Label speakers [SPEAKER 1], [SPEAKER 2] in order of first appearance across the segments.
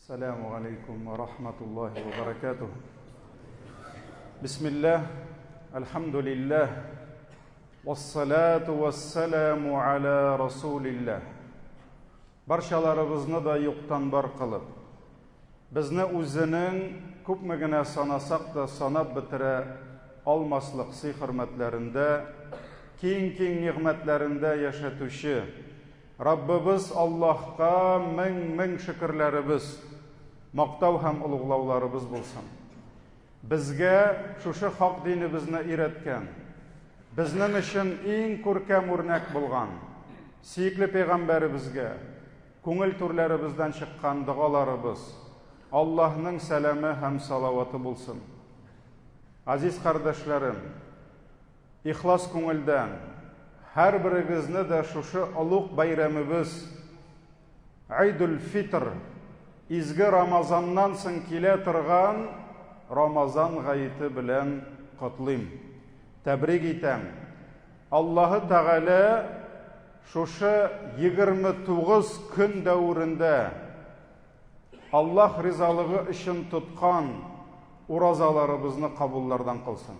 [SPEAKER 1] السلام عليكم ورحمة الله وبركاته. بسم الله، الحمد لله، والصلاة والسلام على رسول الله. Барчаларыбызны да юктан бар кылып, безне үзенең күпме генә санасак та санап бетерә алмаслык сый-хөрмәтләрендә, киң-киң нигъмәтләрендә яшәтүче Раббыбыз Аллаһка мең-мең шөкерләребез, мактау һәм олуглауларыбыз булсын. Безгә шушы хак динебезне өйрәткән, безнең өчен иң күркәм үрнәк булган сөекле пәйгамбәребезгә күңел түрләребездән чыккан догаларыбыз, Аллаһның сәламе һәм салаваты булсын. Азиз кардәшләрем, ихлас күңелдән һәрберегезне дә шушы олуг бәйрәмебез Айдул Фитр, изге Рамазаннан соң килә торган Рамазан гаете белән котлыйм. Тәбрик итәм. Аллаһы Тәгалә шушы 29 көн дәверендә Аллаһ ризалыгы өчен тоткан уразаларыбызны кабуллардан кылсын.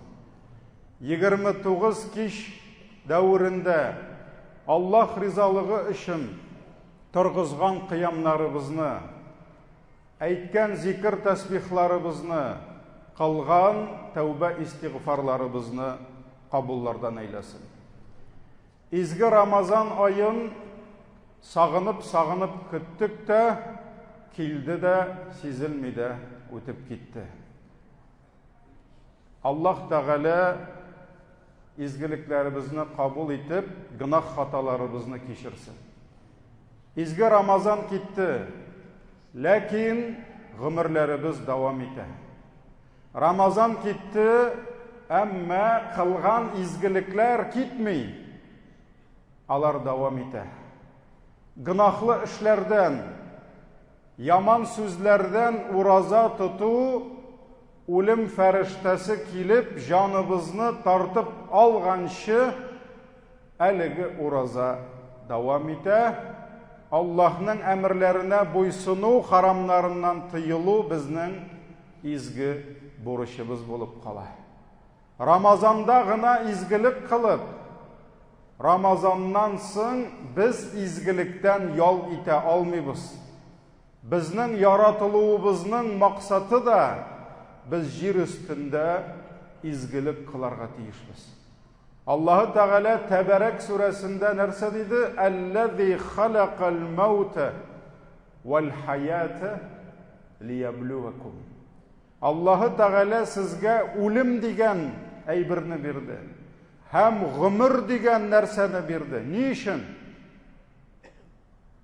[SPEAKER 1] 29 кич дәверендә Аллаһ ризалыгы өчен торгызган кыямнарыбызны, әйткән зикр тәсбихларыбызны, кылган тәүбә истигъфарларыбызны кабуллардан әйләсен. Изге Рамазан аен сагынып-сагынып көттек тә, килде дә, сизелми дә үтеп китте. Аллаһ Тәгалә изгелекләребезне кабул итеп, гөнаһ хаталарыбызны кичерсен. Изге Рамазан китте, ләкин гомерләребез дәвам итә. Рамазан китте, әмма кылган изгелекләр китми. Алар дәвам итә. Гөнаһлы эшләрдән, яман сүзләрдән ураза тоту үлем фәрештәсе килеп җаныбызны тартып алганчы әлеге ураза дәвам итә. Аллаһның әмерләренә буйсыну, харамнарыннан тыелу безнең изге бурычыбыз булып кала. Рамазанда гына изгелек кылып, Рамазаннан соң без изгелектән ял итә алмыйбыз. Безнең яратылуыбызның максаты да без җир өстендә изгелек кыларга тиешбез. Аллаһы Тәгалә Тәбәрәк сүрәсендә нәрсә диде? Әлләзи халакал маута вәл хаята лияблувакум. Аллаһы Тәгалә сезгә үлем дигән әйберне бирде һәм гомер дигән нәрсәне бирде. Ни өчен?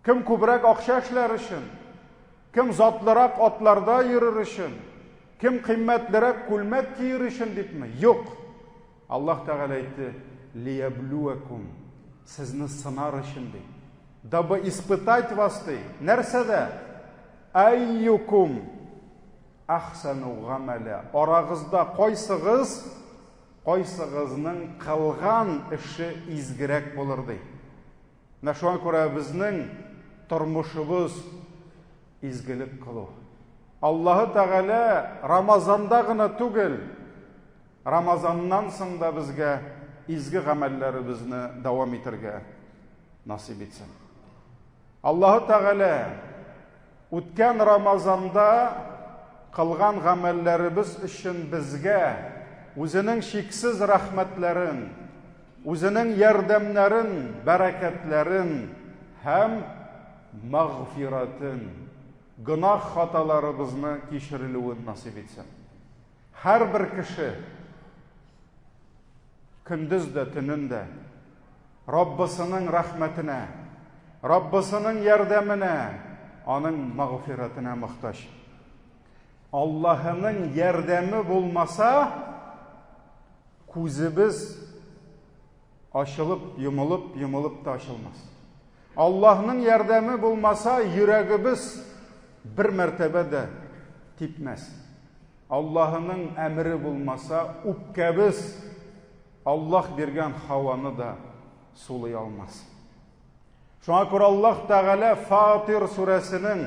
[SPEAKER 1] Кем күбрәк акча эшләр өчен? Кем затлырак атларда йөрер өчен? Кем кыйммәтлерәк күлмәк киер өчен дипме? Юк. Аллаһ Тәгалә әйтте, лияблуакум. Сезне сынар өчен ди. Дабы испытать вас ди. Нәрсәдә? Айюкум ахсану гамәлә. Арагызда кайсыгыз кайсыгызның кылган эше изгерәк булыр ди. Менә шуңа күрә безнең тормышыбыз изгелек кылу. Аллаһы Тәгалә Рамазанда гына түгел, Рамазаннан соң да безгә изге гамәлләребезне дәвам итәргә насыйп итсен. Аллаһы Тәгалә үткән Рамазанда кылган гамәлләребез өчен безгә үзенең чиксез рәхмәтләрен, үзенең ярдәмнәрен, бәрәкәтләрен һәм мәгъфирәтен, гөнаһ хаталарыбызны кичерелүен насыйп итсен. Һәрбер кеше көндез дә, төнен дә Раббысының рәхмәтенә, Раббысының ярдәменә, аның мәгъфирәтенә мохтаҗ. Аллаһының ярдәме булмаса, күзебез ачылып, йомылып, йомылып та ачылмас. Аллаһның ярдәме булмаса, йөрәгебез бер мәртәбә дә типмәс. Аллаһының әмере булмаса, үпкәбез Аллаһ биргән һаваны да сулый алмас. Шуңа күрә Аллаһ Тәгалә Фатир сүрәсенең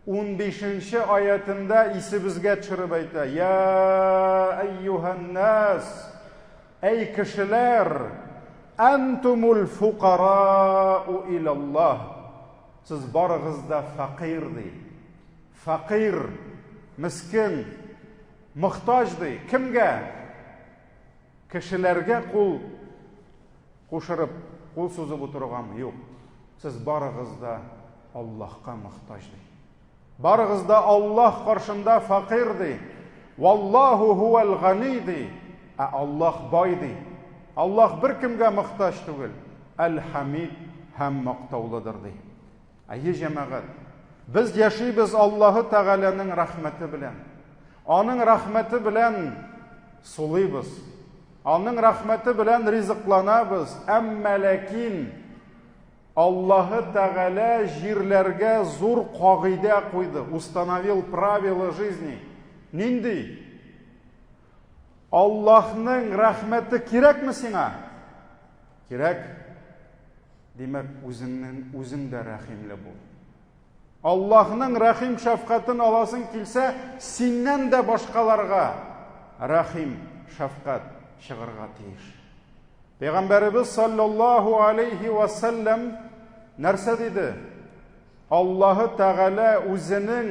[SPEAKER 1] 15 аятында исебезгә төшереп әйтә: "Я әйюһән-нас, әй кешеләр, антумул фукарау илаллаһ." Сез барыгыз да фәкыйрь ди. Фәкыйрь, мескен, мохтаҗ ди. Кемгә? Кешеләргә кул кушырып, кул сузып утырыргамы? Юк. Сез барыгыз да Аллаһка мохтаҗ ди. Барыгыз да Аллаһ каршында фәкыйрь ди. Валлаһу һуәл гани ди. Ә Аллаһ бай ди. Аллаһ беркемгә мохтаҗ түгел. Әл-Хамид һәм мактаулыдыр ди. Әйе, җәмәгать. Без яшибез Аллаһы Тәгаләнең рәхмәте белән. Аның рәхмәте белән сулыйбыз. Аның рәхмәте белән ризыкланабыз. Әмма ләкин Аллаһы Тәгалә җирләргә зур кагыйдә куйды, установил правила жизни. Нинди? Аллаһның рәхмәте кирәкме сиңа? Кирәк. Димәк, үзеңнең үзең дә рәхимле бул. Аллаһның рәхим шәфкатен аласың килсә, синнән дә башкаларга рәхим шәфкать чыгарга тиеш. Пәйгамбәребез саллаллаһу алейхи ва саллям нәрсә диде? Аллаһы Тәгалә үзенең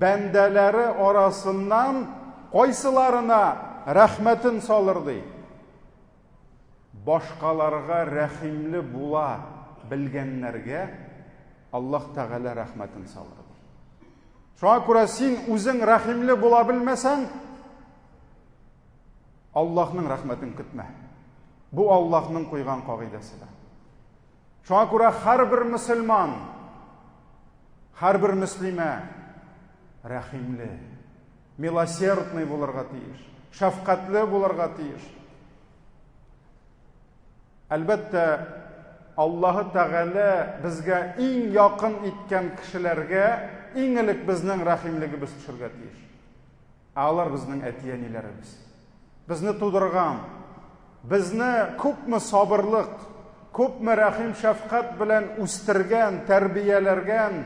[SPEAKER 1] бәндәләре арасыннан кайсыларына рәхмәтен салыр ди? Башкаларга рәхимле була белгәннәргә Аллаһ Тәгалә рәхмәтен салыр. Шуңа күрә син үзең рәхимле була белмәсәң, Аллаһның рәхмәтен көтмә. Бу Аллаһның куйган кагыйдәсе дә. Шуңа күрә һәрбер мөселман, һәрбер мөслимә рәхимле, милосердный булырга тиеш, шәфкатьле булырга тиеш. Әлбәттә, Аллаһы Тәгалә безгә иң якын иткән кешеләргә иң элек безнең рәхимлегебез төшергә тиеш. Ә алар безнең әти-әниләребез. Безне тудырган, безне күпме сабырлык, күпме рәхим-шәфкать белән үстергән, тәрбияләргән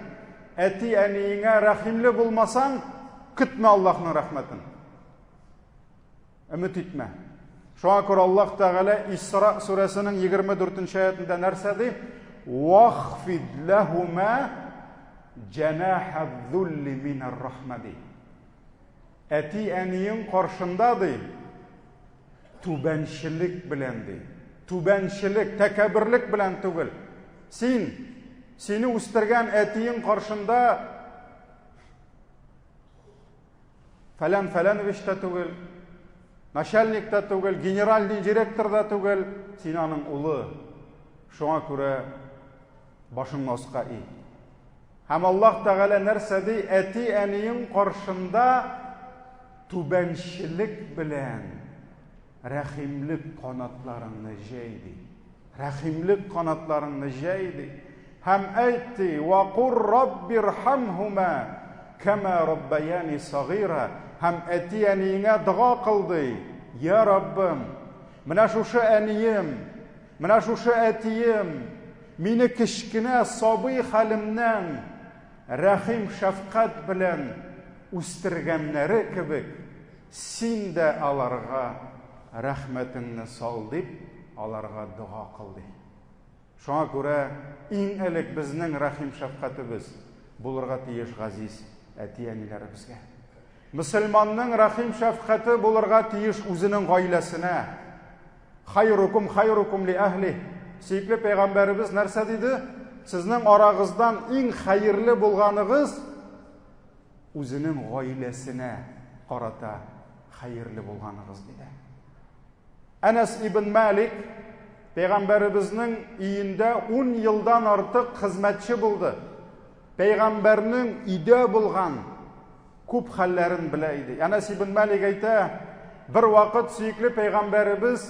[SPEAKER 1] әти-әниеңә рәхимле булмасаң, көтмә Аллаһның рәхмәтен. Өмет итмә. Шуңа күрә Аллаһ Тәгалә Исра сүрәсенең 24 аятында нәрсә ди? Вахфид лахума җанахад зулли минар рахма ди. Әти-әниең каршында ди, түбәнчелек белән ди. Түбәнчелек, тәкәбберлек белән түгел. Син, сине үстергән әтиең каршында Фәлән Фәләнович та түгел, начальник та түгел, генеральный директор да түгел, син аның улы. Шуңа күрә башыңны аска и. Һәм Аллаһ Тәгалә нәрсә ди? Әти-әниең каршында түбәнчелек белән рәхимлек канатларыңны җәй ди. Рәхимлек канатларыңны җәй ди. Һәм әйт ди, «Ва кур раббирхамһума кама раббаяни сагыйра». Һәм әти-әниеңә дога кыл ди. Я Раббым, менә шушы әнием, менә шушы әтием мине кечкенә сабый хәлемнән рәхим шәфкать белән үстергәннәре кебек, син дә аларга рәхмәтеңне сал дип, аларга дога кыл ди. Шуңа күрә иң элек безнең рәхим-шәфкатебез булырга тиеш газиз әти-әниләребезгә. Мөселманның рәхим-шәфкате булырга тиеш үзенең гаиләсенә. Хайрукум хайрукум ли әһли. Сөекле пәйгамбәребез нәрсә диде? Сезнең арагыздан иң хәерле булганыгыз үзенең гаиләсенә карата хәерле булганыгыз диде. Әнәс ибн Малик пәйгамбәребезнең өендә 10 елдан артык хезмәтче булды. Пәйгамбәрнең өйдә булган күп хәлләрен белә иде. Әнәс ибн Малик әйтә, бер вакыт сөекле пәйгамбәребез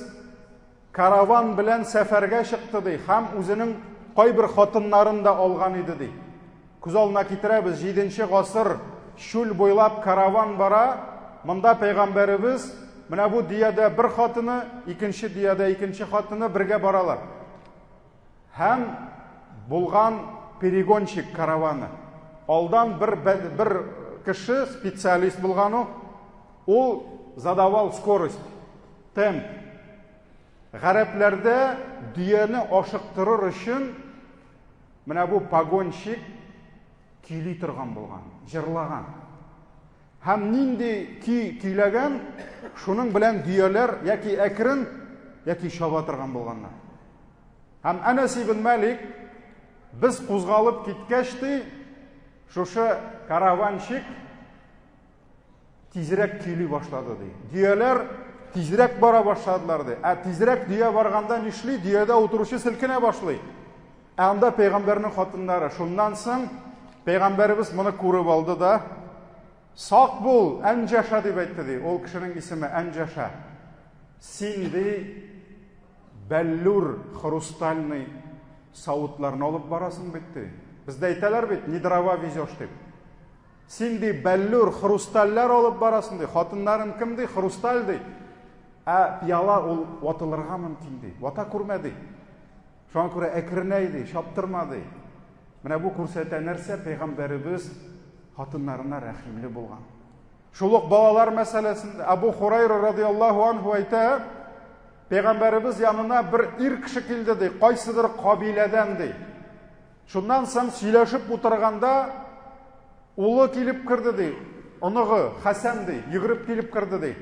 [SPEAKER 1] караван белән сәфәргә чыкты ди һәм үзенең кайбер хатыннарын да алган иде ди. Күз алдына китерәбез, 7 гасыр чүл буйлап караван бара, монда пәйгамбәребез менә бу дөядә бер хатыны, икенче дөядә икенче хатыны бергә баралар. Һәм булган перегонщик караваны. Алдан бер бер кеше специалист булган ул, ул задавал скорость, темп. Гарәпләрдә дөяне ашыктырыр өчен менә бу погонщик көйли торган булган, җырлаган. Һәм нинди көй көйләгән, шуның белән дөяләр яки әкрен, яки чаба торган булганнар. Һәм Әнәс ибн Малик без кузгалып киткәч ди, шушы караванчик тизрәк көйли башлады ди. Дөяләр тизрәк бара башладылар ди. Ә тизрәк дөя барганда нишли? Дөядә утыручы селкенә башлый. Ә анда пәйгамбәрнең хатыннары. Шуннан соң пәйгамбәребез моны күреп алды да, Сак бул, Әнҗаша дип әйтте ди. Ул кешенең исеме Әнҗаша. Син ди бәллүр хрустальный савытларны алып барасың бит ди. Бездә әйтәләр бит, не дрова везешь дип. Син ди бәллүр хрустальләр алып барасың ди. Хатыннарын кем ди? Хрусталь ди. Ә пиала ул ватылырга мөмкин ди. Вата күрмә ди. Шуңа күрә әкренәй ди, чаптырма ди. Менә бу күрсәтә нәрсә? Пәйгамбәребез хатыннарына рәхимле булган. Шул ук балалар мәсьәләсендә Абу Хурайра радиаллаһу анху әйтә, пәйгамбәребез янына бер ир кеше килде ди, кайсыдыр кабиләдән ди. Шуннан соң сөйләшеп утырганда улы килеп керде ди, оныгы Хәсән ди, йөгереп килеп керде ди.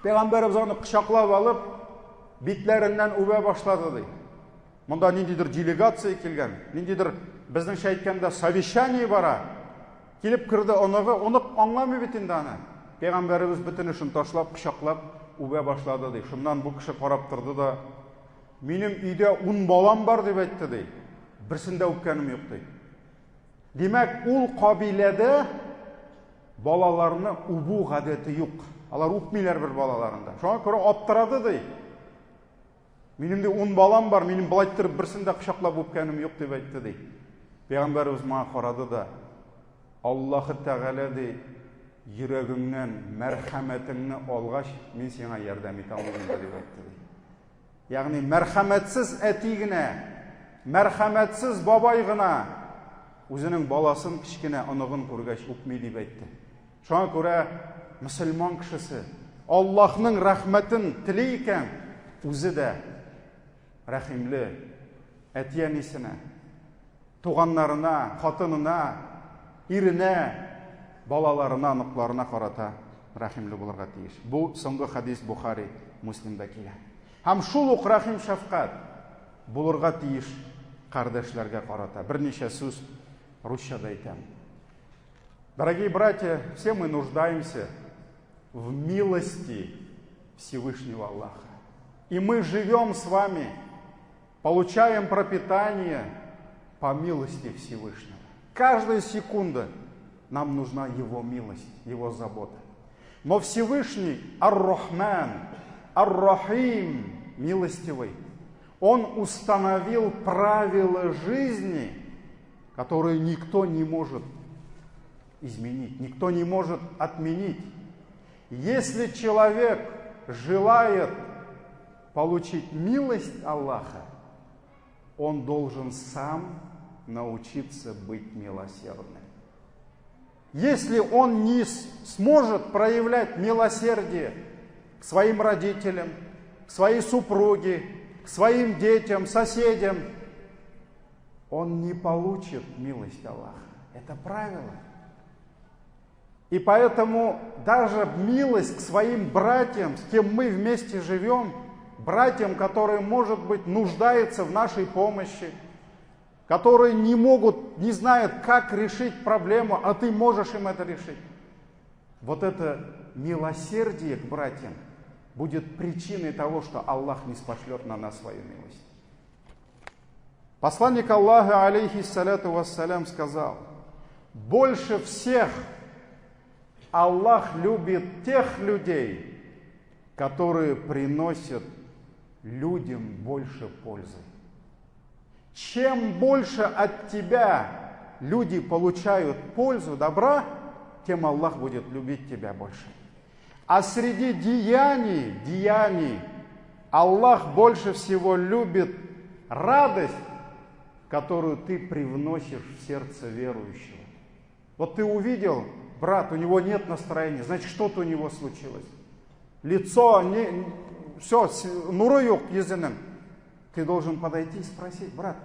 [SPEAKER 1] Пәйгамбәребез аны кочаклап алып, битләреннән үбә башлады ди. Монда ниндидер делегация килгән, ниндидер безнеңчә әйткәндә совещание бара. Килеп керде оныгы, онык аңламый бит инде аны. Пәйгамбәребез бөтен эшен ташлап, кочаклап үбә башлады ди. Шуннан бу кеше карап торды да, минем өйдә ун балам бар дип әйтте ди. Берсен дә үпкәнем юк ди. Димәк, ул кабиләдә балаларны үбү гадәте юк. Алар үпмиләр бер балаларын да. Шуңа күрә аптырады ди. Минем ди ун балам бар, минем болай иттереп берсен дә кочаклап үпкәнем юк дип әйтте ди. Пәйгамбәребез моңа карады да, Аллаһы Тәгалә ди, йөрәгеңнән мәрхәмәтеңне алгач, мин сиңа ярдәм итә алмыйм инде дип әйтте ди. Ягъни мәрхәмәтсез әти генә, мәрхәмәтсез бабай гына үзенең баласын кечкенә оныгын күргәч үпми дип әйтте. Шуңа күрә мөселман кешесе Аллаһның рәхмәтен тели икән, үзе дә рәхимле әти-әнисенә, туганнарына, хатынына, иренә, балаларына, оныкларына карата рәхимле булырга тиеш. Бу соңгы хәдис Бухари, Муслимда килә. Һәм шул ук рәхим шәфкать булырга тиеш кардәшләргә карата. Берничә сүз русча да әйтәм. Дорогие братья, все мы нуждаемся в милости Всевышнего Аллаха. И мы живем с вами, получаем пропитание по милости Всевышнего. Каждая секунда нам нужна Его милость, Его забота. Но Всевышний Ар-Рахман, Ар-Рахим, милостивый, Он установил правила жизни, которые никто не может изменить, никто не может отменить. Если человек желает получить милость Аллаха, он должен сам научиться быть милосердным. Если он не сможет проявлять милосердие к своим родителям, к своей супруге, к своим детям, соседям, он не получит милость Аллаха. Это правило. И поэтому даже милость к своим братьям, с кем мы вместе живем, братьям, которые, может быть, нуждаются в нашей помощи, которые не могут, не знают, как решить проблему, а ты можешь им это решить. Вот это милосердие к братьям будет причиной того, что Аллах не спошлет на нас свою милость. Посланник Аллаха, алейхиссаляту вассалям, сказал, больше всех Аллах любит тех людей, которые приносят людям больше пользы. Чем больше от тебя люди получают пользу, добра, тем Аллах будет любить тебя больше. А среди деяний Аллах больше всего любит радость, которую ты привносишь в сердце верующего. Вот ты увидел, брат, у него нет настроения, значит, что-то у него случилось. Лицо, не, все, нуры юк йөзенең. Ты должен подойти и спросить: брат,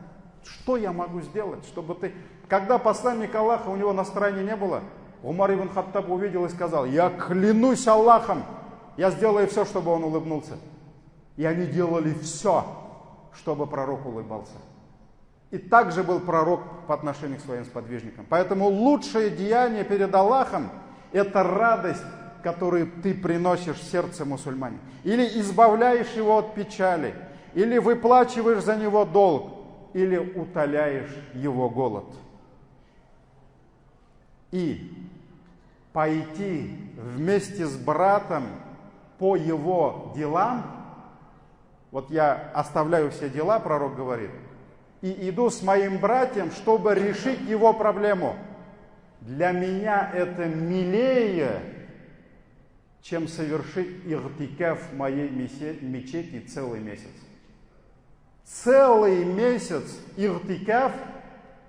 [SPEAKER 1] что я могу сделать, чтобы ты... Когда посланник Аллаха, у него настроения не было, Умар ибн Хаттаб увидел и сказал: я клянусь Аллахом, я сделаю все, чтобы он улыбнулся. И они делали все, чтобы пророк улыбался. И также был пророк по отношению к своим сподвижникам. Поэтому лучшее деяние перед Аллахом – это радость, которую ты приносишь в сердце мусульманина. Или избавляешь его от печали, или выплачиваешь за него долг, или утоляешь его голод. И пойти вместе с братом по его делам, вот я оставляю все дела, пророк говорит, и иду с моим братьем, чтобы решить его проблему. Для меня это милее, чем совершить игтикаф в моей мечети целый месяц. Целый месяц игтикаф,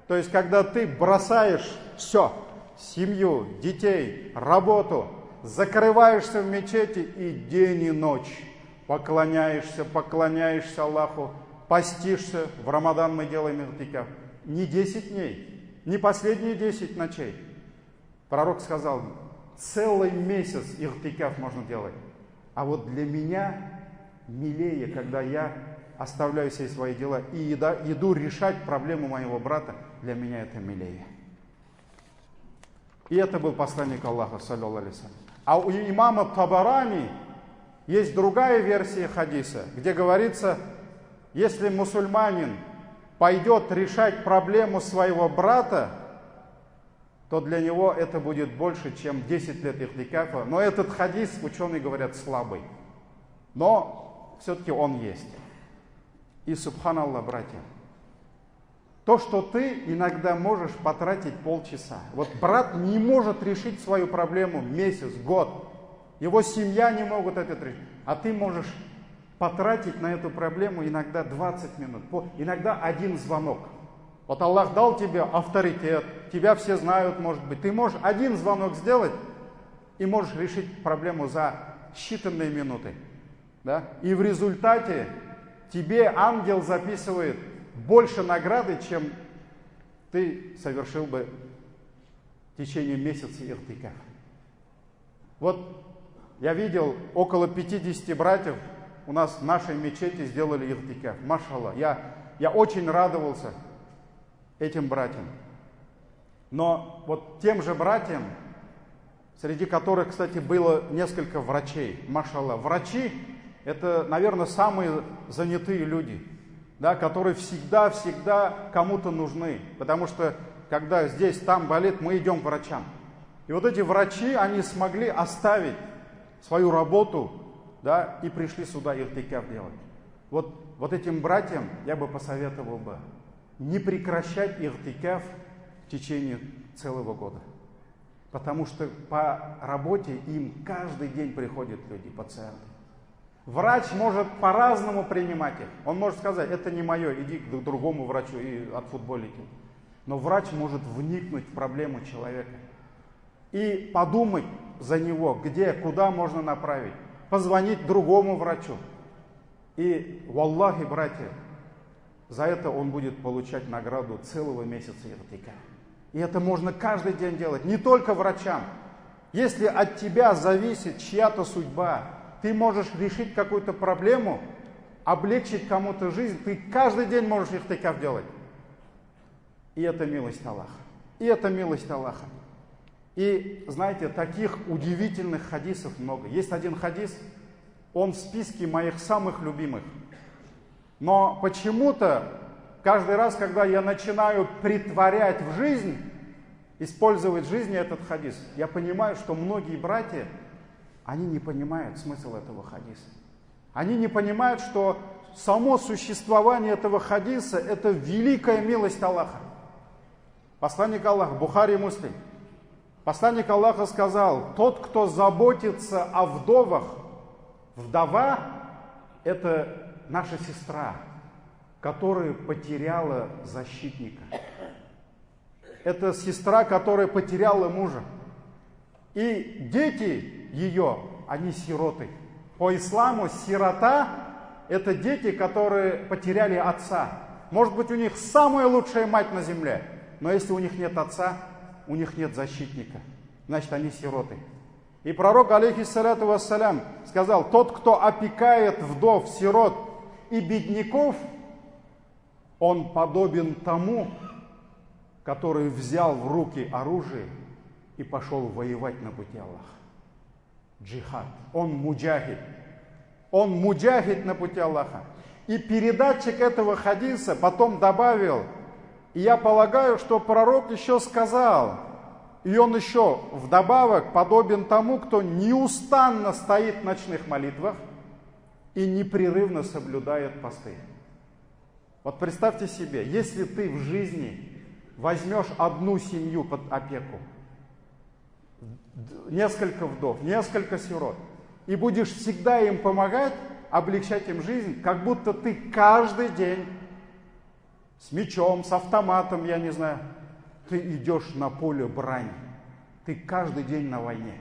[SPEAKER 1] то есть когда ты бросаешь все, семью, детей, работу, закрываешься в мечети и день и ночь поклоняешься, поклоняешься Аллаху, постишься. В Рамадан мы делаем игтикаф. Не 10 дней, не последние 10 ночей. Пророк сказал, целый месяц игтикаф можно делать. А вот для меня милее, когда я оставляю все свои дела и иду решать проблему моего брата, для меня это милее. И это был посланник Аллаха, саллаллаху алейхи ва саллям. А у имама Табарани есть другая версия хадиса, где говорится, если мусульманин пойдет решать проблему своего брата, то для него это будет больше, чем 10 лет игтикафа. Но этот хадис, ученые говорят, слабый. Но все-таки он есть. И субханаллах, братья, то, что ты иногда можешь потратить полчаса. Вот брат не может решить свою проблему месяц, год. Его семья не могут это решить. А ты можешь потратить на эту проблему иногда 20 минут, иногда один звонок. Вот Аллах дал тебе авторитет, тебя все знают, может быть. Ты можешь один звонок сделать и можешь решить проблему за считанные минуты. Да? И в результате тебе ангел записывает больше награды, чем ты совершил бы в течение месяца игтикаф. Вот я видел около 50 братьев у нас в нашей мечети сделали игтикаф. Машаллах, я очень радовался этим братьям. Но вот тем же братьям, среди которых, кстати, было несколько врачей, машаллах, врачи — это, наверное, самые занятые люди, да, которые всегда-всегда кому-то нужны. Потому что, когда здесь, там болит, мы идем к врачам. И вот эти врачи, они смогли оставить свою работу, да, и пришли сюда игтикаф делать. Вот этим братьям я бы посоветовал бы не прекращать игтикаф в течение целого года. Потому что по работе им каждый день приходят люди, пациенты. Врач может по-разному принимать их. Он может сказать, это не мое, иди к другому врачу и отфутболить. Но врач может вникнуть в проблему человека и подумать за него, где, куда можно направить, позвонить другому врачу. И, валлахи, братья, за это он будет получать награду целого месяца игтикафа. И это можно каждый день делать, не только врачам. Если от тебя зависит чья-то судьба, ты можешь решить какую-то проблему, облегчить кому-то жизнь, ты каждый день можешь игтикаф делать. И это милость Аллаха. И это милость Аллаха. И, знаете, таких удивительных хадисов много. Есть один хадис, он в списке моих самых любимых. Но почему-то каждый раз, когда я начинаю притворять в жизнь, использовать в жизни этот хадис, я понимаю, что многие братья, они не понимают смысл этого хадиса. Они не понимают, что само существование этого хадиса – это великая милость Аллаха. Посланник Аллаха, Бухари Муслим, посланник Аллаха сказал, тот, кто заботится о вдовах, вдова – это наша сестра, которая потеряла защитника. Это сестра, которая потеряла мужа. И дети ее, они сироты. По исламу сирота – это дети, которые потеряли отца. Может быть, у них самая лучшая мать на земле, но если у них нет отца, у них нет защитника. Значит, они сироты. И пророк, алейхиссаляту вассалям, сказал: тот, кто опекает вдов, сирот и бедняков, он подобен тому, который взял в руки оружие и пошел воевать на пути Аллаха. Джихад. Он муджахид. Он муджахид на пути Аллаха. И передатчик этого хадиса потом добавил: и я полагаю, что пророк еще сказал, и он еще вдобавок подобен тому, кто неустанно стоит в ночных молитвах и непрерывно соблюдает посты. Вот представьте себе, если ты в жизни возьмешь одну семью под опеку, несколько вдов, несколько сирот, и будешь всегда им помогать, облегчать им жизнь, как будто ты каждый день с мечом, с автоматом, я не знаю, ты идешь на поле брани, ты каждый день на войне.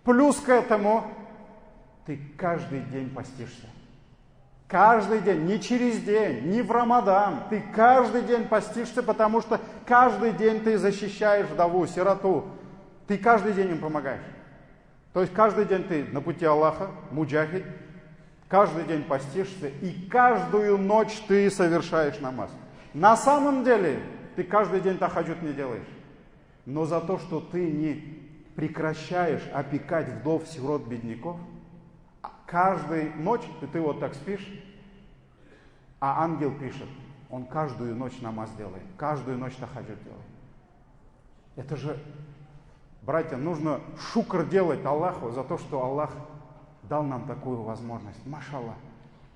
[SPEAKER 1] Плюс к этому ты каждый день постишься. Каждый день, не через день, не в Рамадан. Ты каждый день постишься, потому что каждый день ты защищаешь вдову, сироту. Ты каждый день им помогаешь. То есть каждый день ты на пути Аллаха, муджахид, каждый день постишься и каждую ночь ты совершаешь намаз. На самом деле ты каждый день тахаджуд не делаешь. Но за то, что ты не прекращаешь опекать вдов, сирот, бедняков, каждую ночь ты вот так спишь, а ангел пишет, он каждую ночь намаз делает, каждую ночь тахаджуд делает. Это же, братья, нужно шукр делать Аллаху за то, что Аллах дал нам такую возможность. Машаллах,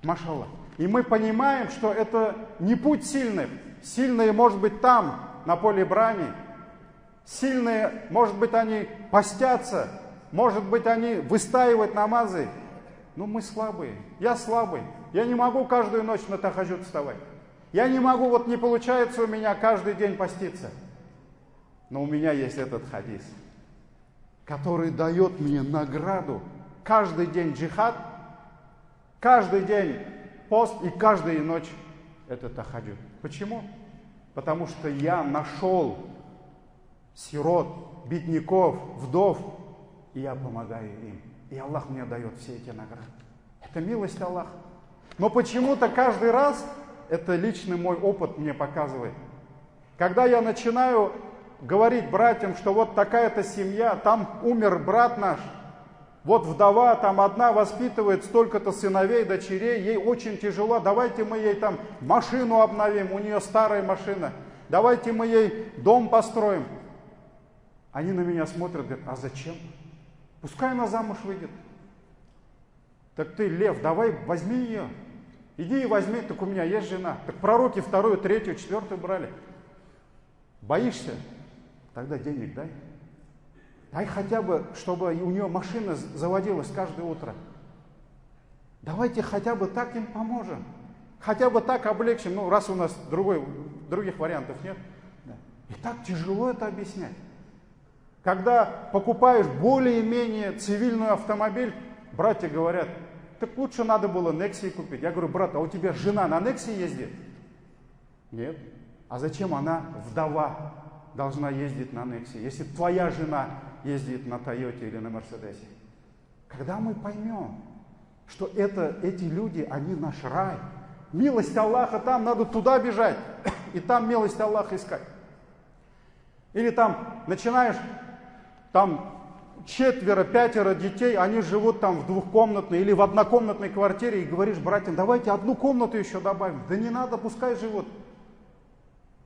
[SPEAKER 1] машаллах. И мы понимаем, что это не путь сильных. Сильные, может быть, там, на поле брани. Сильные, может быть, они постятся, может быть, они выстаивают намазы. Но мы слабые, я слабый, я не могу каждую ночь на тахаджуд вставать. Я не могу, вот не получается у меня каждый день поститься. Но у меня есть этот хадис, который дает мне награду. Каждый день джихад, каждый день пост и каждую ночь это тахаджуд. Почему? Потому что я нашел сирот, бедняков, вдов, и я помогаю им. И Аллах мне дает все эти награды. Это милость Аллаха. Но почему-то каждый раз, это личный мой опыт мне показывает, когда я начинаю говорить братьям, что вот такая-то семья, там умер брат наш, вот вдова там одна воспитывает столько-то сыновей, дочерей, ей очень тяжело, давайте мы ей там машину обновим, у нее старая машина, давайте мы ей дом построим. Они на меня смотрят, говорят, а зачем? Пускай она замуж выйдет. Так ты, лев, давай возьми ее. Иди и возьми, так у меня есть жена. Так пророки вторую, третью, четвертую брали. Боишься? Тогда денег дай. Дай хотя бы, чтобы у нее машина заводилась каждое утро. Давайте хотя бы так им поможем. Хотя бы так облегчим. Ну, раз у нас других вариантов нет. Да. И так тяжело это объяснять. Когда покупаешь более-менее цивильный автомобиль, братья говорят, так лучше надо было Nexia купить. Я говорю, брат, а у тебя жена на Nexia ездит? Нет. А зачем она, вдова, должна ездить на Nexia, если твоя жена ездит на Тойоте или на Мерседесе? Когда мы поймем, что эти люди, они наш рай. Милость Аллаха там, надо туда бежать, и там милость Аллаха искать. Или там начинаешь, там 4, 5 детей, они живут там в двухкомнатной или в однокомнатной квартире, и говоришь братьям, давайте одну комнату еще добавим. Да не надо, пускай живут.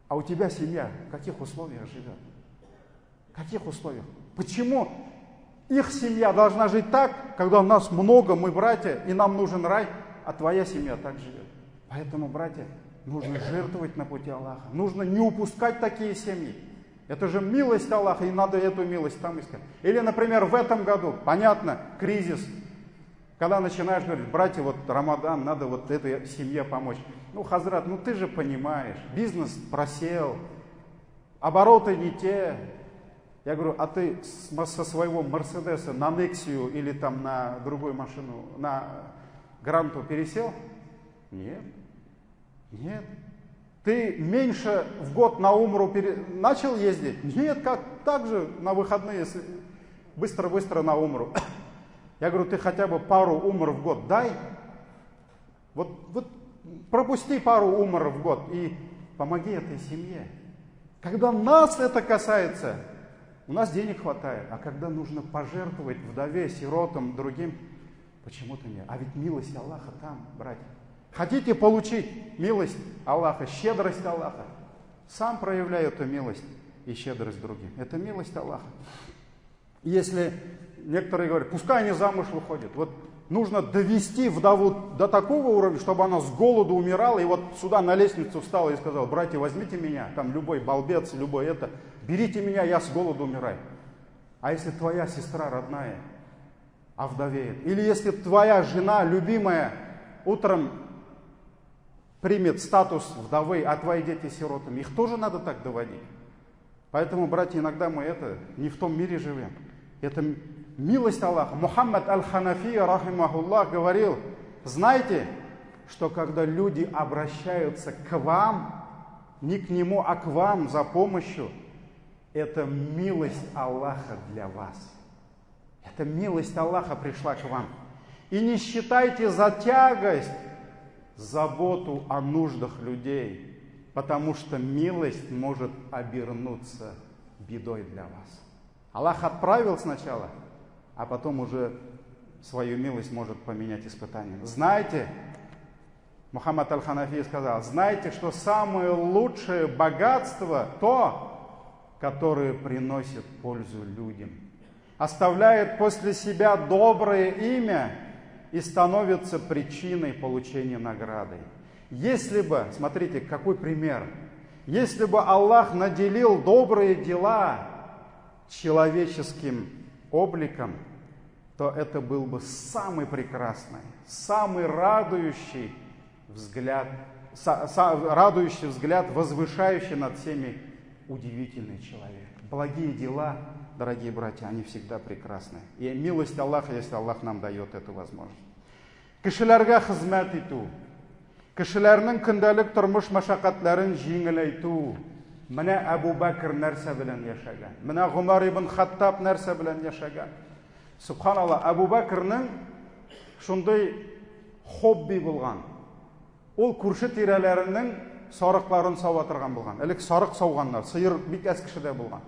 [SPEAKER 1] А у тебя семья в каких условиях живет? В каких условиях? Почему их семья должна жить так, когда у нас много, мы братья, и нам нужен рай, а твоя семья так живет? Поэтому, братья, нужно жертвовать на пути Аллаха. Нужно не упускать такие семьи. Это же милость Аллаха, и надо эту милость там искать. Или, например, в этом году, понятно, кризис, когда начинаешь говорить, братья, вот Рамадан, надо вот этой семье помочь. Ну, Хазрат, ну ты же понимаешь, бизнес просел, Обороты не те. Я говорю, а ты со своего Мерседеса на Нексию или там на другую машину, на Гранту пересел? Нет. Нет. Ты меньше в год на Умру начал ездить? Нет, как так же на выходные быстро-быстро на Умру. Я говорю, ты хотя бы пару Умр в год дай. Вот пропусти пару Умр в год и помоги этой семье. Когда нас это касается, у нас денег хватает. А когда нужно пожертвовать вдове, сиротам, другим, почему-то нет. А ведь милость Аллаха там, братья. Хотите получить милость Аллаха, щедрость Аллаха? Сам проявляй эту милость и щедрость другим. Это милость Аллаха. Если некоторые говорят, пускай они замуж выходят. Вот нужно довести вдову до такого уровня, чтобы она с голоду умирала, и вот сюда на лестницу встала и сказала, братья, возьмите меня, там любой балбец, любой это, берите меня, я с голоду умираю. А если твоя сестра родная овдовеет, или если твоя жена любимая утром примет статус вдовы, а твои дети сиротами, их тоже надо так доводить. Поэтому, братья, иногда мы это не в том мире живем. Это милость Аллаха. Мухаммад Аль-Ханафи, рахимахуллах, говорил, знаете, что когда люди обращаются к вам, не к нему, а к вам за помощью, это милость Аллаха для вас. Это милость Аллаха пришла к вам. И не считайте за тягость заботу о нуждах людей, потому что милость может обернуться бедой для вас. Аллах отправил сначала, а потом уже свою милость может поменять испытанием. Знаете, Мухаммад Аль-Ханафи сказал, знаете, что самое лучшее богатство то, которое приносит пользу людям, оставляет после себя доброе имя и становится причиной получения награды. Если бы, смотрите, какой пример, если бы Аллах наделил добрые дела человеческим обликом, то это был бы самый прекрасный, самый радующий взгляд, возвышающий над всеми удивительный человек. Благие дела, дорогие братья, они всегда прекрасны. И милость Аллаха, если Аллах нам дает эту возможность. Кешеләргә хезмәт итү, кешеләрнең көндәлек тормыш мәшәкатьләрен җиңеләйтү. Менә Әбу Бәкр нәрсә белән яшәгән? Менә Гомар ибн Хаттаб нәрсә белән яшәгән? Субханалла, Әбу Бәкрнең шундый хобби булган. Ул күрше тирәләренең сарыкларын сава торган булган. Элек сарык сауганнар, сыер бик әз кешедә булган.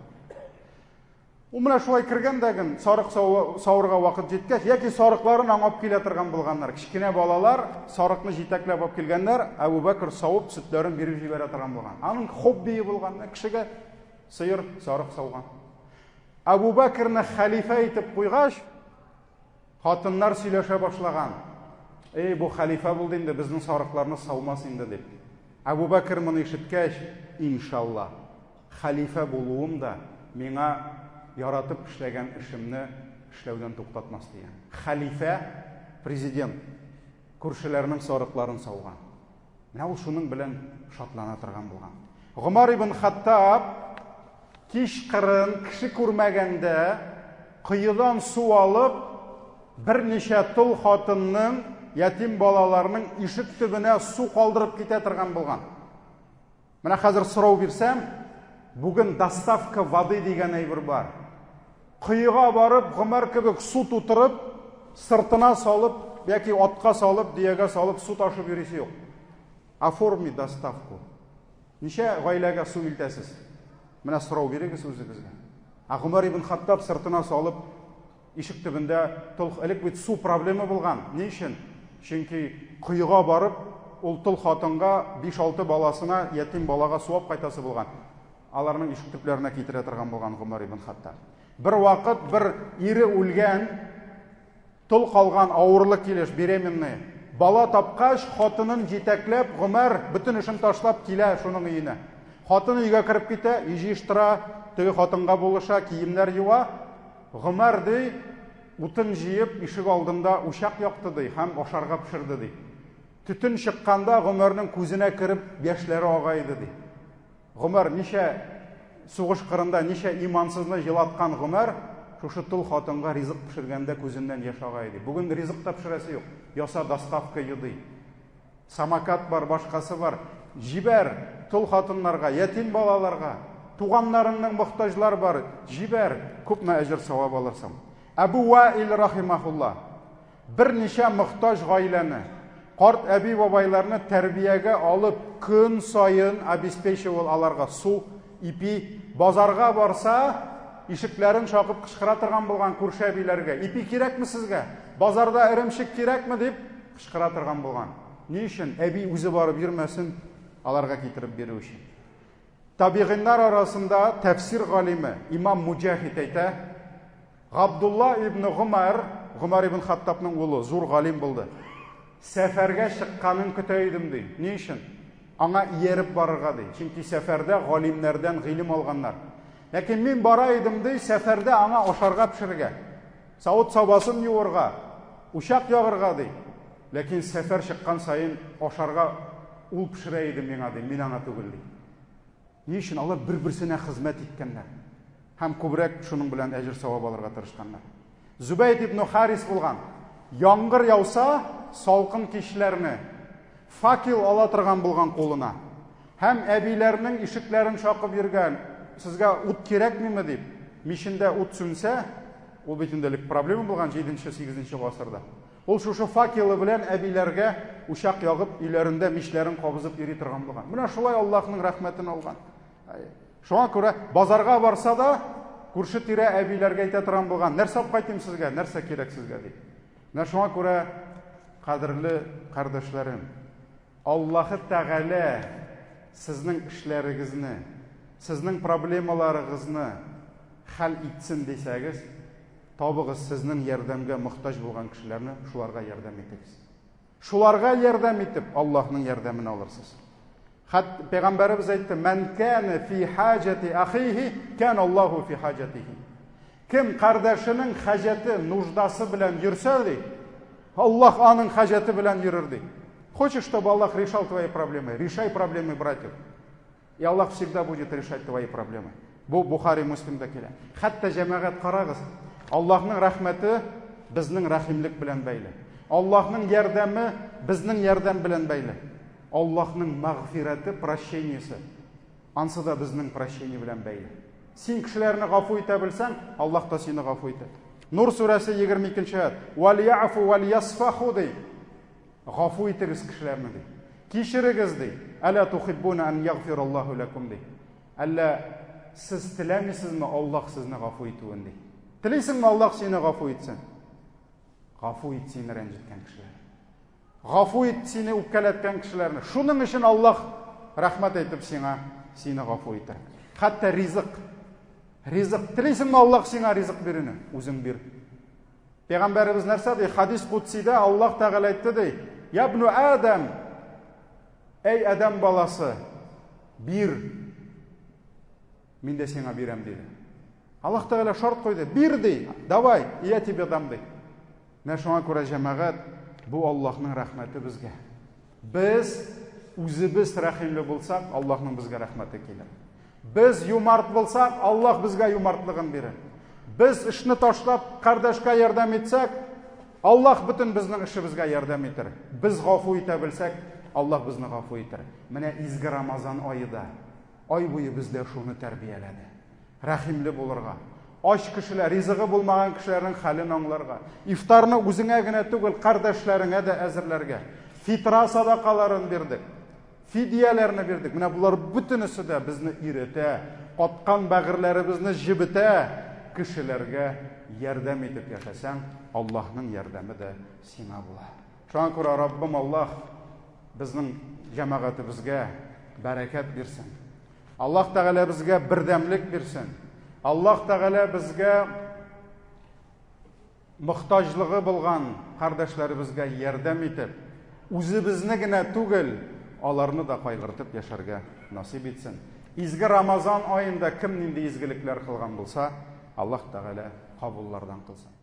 [SPEAKER 1] Ул менә шулай кергән дәген сарык савырга вакыт җиткәч, яки сарыкларын аңлап килә торган булганнар. Кечкенә балалар сарыкны җитәкләп алып килгәннәр, Әбу Бәкр савып сөтләрен биреп җибәрә торган булган. Аның хоббие булган, кешегә сыер, сарык сауган. Әбу Бәкрне хәлифә итеп куйгач, хатыннар сөйләшә башлаган. Эй, бу хәлифә булды инде, безнең сарыкларны саумас инде дип. Әбу Бәкр моны ишеткәч, иншалла, хәлифә булуым да миңа яратып эшләгән эшемне эшләүдән туктатмас дигән. Хәлифә, президент, күршеләрнең сарыкларын сауган. Менә ул шуның белән шатлана торган булган. Гомар ибн Хаттаб кич кырын кеше күрмәгәндә коедан су алып, берничә тол хатынның, ятим балаларның ишек төбенә су калдырып китә торган булган. Менә хәзер сорау бирсәм, бүген доставка воды дигән әйбер бар. Коега барып, Гомәр кебек су тутырып, сыртына салып, яки атка салып, дөягә салып су ташып йөрисе юк. Оформи доставку. Ничә гаиләгә су илтәсез? Менә сорау бирегез үзегезгә. Ә Гомәр ибн Хаттаб сыртына салып, ишек төбендә тол, элек бит су проблема булган. Ни өчен? Чөнки коега барып, ул тол хатынга 5-6 баласына, ятим балага су алып кайтасы булган. Аларның ишек төпләренә китерә торган булган Гомәр ибн Хаттаб. Бер вакыт бер ире үлгән, тол калган авырлы килеш, беременный. Бала тапкач, хатынын җитәкләп, Гомәр бөтен эшен ташлап килә шуның өенә. Хатын өйгә кереп китә, өй җыештыра, теге хатынга булыша, киемнәр юа. Гомәр ди, утын җыеп, ишек алдында учак якты ди һәм ашарга пешерде ди. Төтен чыкканда Гомәрнең күзенә кереп яшьләре ага иде ди. Гомәр ничә Сугыш кырында ничә имансызны җылаткан Гомәр, шушы тол хатынга ризык пешергәндә күзеннән яшь ага иде. Бүген ризык та пешерәсе юк. Яса доставка еды. Самокат бар, башкасы бар. Җибәр тол хатыннарга, ятим балаларга. Туганнарыңның мохтаҗлар бар, җибәр, күпме әҗер савап алырсың. Әбу Ваил рахимахулла берничә мохтаҗ гаиләне, карт әби-бабайларны тәрбиягә алып, көн саен обеспечивал аларга су, ипи, базарга барса, ишекләрен шакып кычкыра торган булган күрше әбиләргә. Ипи кирәкме сезгә? Базарда эремчек кирәкме дип кычкыра торган булган. Ни өчен? Әби үзе барып йөрмәсен, аларга китереп бирү өчен. Табигыйннар арасында тәфсир галиме имам Муҗахид әйтә, Габдулла ибн Гомәр, Гомәр ибн Хаттабның улы, зур галим булды. Сәфәргә чыкканын көтә идем ди. Ни өчен? Аңа ияреп барырга ди. Чөнки сәфәрдә галимнәрдән гыйлем алганнар. Ләкин мин бара идем ди, сәфәрдә аңа ашарга пешерергә, савыт-сабасын юырга, учак ягырга ди. Ләкин сәфәр чыккан саен ашарга ул пешерә иде миңа ди, мин аңа түгел ди. Ни өчен алар бер-берсенә хезмәт иткәннәр һәм күбрәк шуның белән әҗер-савап алырга тырышканнар. Зубәйд ибн Харис булган. Яңгыр яуса, салкын кичләрне факел ала торган булган кулына. Һәм әбиләрнең ишекләрен шакып йөргән, сезгә ут кирәкмиме дип, мичендә ут сүнсә, ул бит инде элек проблема булган 7-8 гасырда. Ул шушы факелы белән әбиләргә учак ягып, өйләрендә мичләрен кабызып йөри торган булган. Менә шулай Аллаһның рәхмәтен алган. Шуңа күрә базарга барса да, күрше-тирә әбиләргә әйтә торган булган, нәрсә алып кайтыйм сезгә, нәрсә кирәк сезгә дип. Менә шуңа күрә, кадерле кардәшләрем, Аллаһы Тәгалә сезнең эшләрегезне, сезнең проблемаларыгызны хәл итсен дисәгез, Табыгыз сезнең ярдәмгә мохтаҗ булган кешеләрне, шуларга ярдәм итегез. Шуларга ярдәм итеп, Аллаһның ярдәмен алырсыз. Хәт пәйгамбәребез әйтте: "Ман кана фи хаҗати ахихи, кана Аллаһу фи хаҗатихи." Кем кардәшенең хаҗәте, нуждасы белән йөрсә, ди, Аллаһ аның хаҗәте белән йөрер, ди. Хочешь, чтобы Аллах решал твои проблемы? Решай проблемы братьев. И Аллах всегда будет решать твои проблемы. Бу Бухари Муслимда килә. Хәтта җәмәгать карагыз, Аллаһның рәхмәте безнең рәхимлек белән бәйле. Аллаһның ярдәме безнең ярдәм белән бәйле. Аллаһның мәгъфирәте, прощениесе, ансы да безнең прощение белән бәйле. Син кешеләрне гафу итә белсәң, Аллаһ та сине гафу итә. Нур сүрәсе 22 аят. Вал яфу вал ясфаху ди. Гафу итегез кешеләрне, ди. Кичерегез, ди. Әлә тухиббуна ан ягфираллаһу ләкум, ди. Әллә сез теләмисезме Аллаһ сезне гафу итүен, ди. Телисеңме Аллаһ сине гафу итсен? Гафу ит сине рәнҗеткән кешеләрне. Гафу ит сине үпкәләткән кешеләрне. Шуның өчен Аллаһ рәхмәт әйтеп сиңа сине гафу итәр. Хәтта ризык. Ризык. Телисеңме Аллаһ сиңа ризык бирүне? Үзең бир. Пәйгамбәребез нәрсә ди? Хадис кудсида Аллаһ Тәгалә әйтте ди: "Я ибну Адам, әй Адам баласы, бир. Мин дә сиңа бирәм" диде. Аллаһ Тәгалә шарт куйды. Бир ди. Давай, я тебе дам ди. Менә шуңа күрә җәмәгать, бу Аллаһның рәхмәте безгә. Без үзебез рәхимле булсак, Аллаһның безгә рәхмәте килер. Без юмарт булсак, Аллаһ безгә юмартлыгын бирер. Без эшне ташлап, кардәшкә ярдәм итсәк, Аллаһ бөтен безнең эшебезгә ярдәм итер. Без гафу итә белсәк, Аллаһ безне гафу итер. Менә изге Рамазан ае да ай буе бездә шуны тәрбияләде. Рәхимле булырга, ач кешеләр, ризыгы булмаган кешеләрнең хәлен аңларга, ифтарны үзеңә генә түгел, кардәшләреңә дә әзерләргә. Фитра садакаларын бирдек. Фидияләрне бирдек. Менә болар бөтенесе дә безне өйрәтә, каткан бәгырьләребезне җебетә. Кешеләргә ярдәм итеп яшәсәң, Аллаһның ярдәме дә сиңа була. Шуңа күрә Раббым Аллаһ безнең җәмәгатебезгә бәрәкәт бирсен. Аллаһ Тәгалә безгә бердәмлек бирсен. Аллаһ Тәгалә безгә Мохтаҗлыгы булган кардәшләребезгә ярдәм итеп, үзебезне генә түгел, аларны да кайгыртып яшәргә насыйп итсен. Изге Рамазан аенда кем нинди изгелекләр кылган булса, Аллаһ Тәгалә кабуллардан кылсын.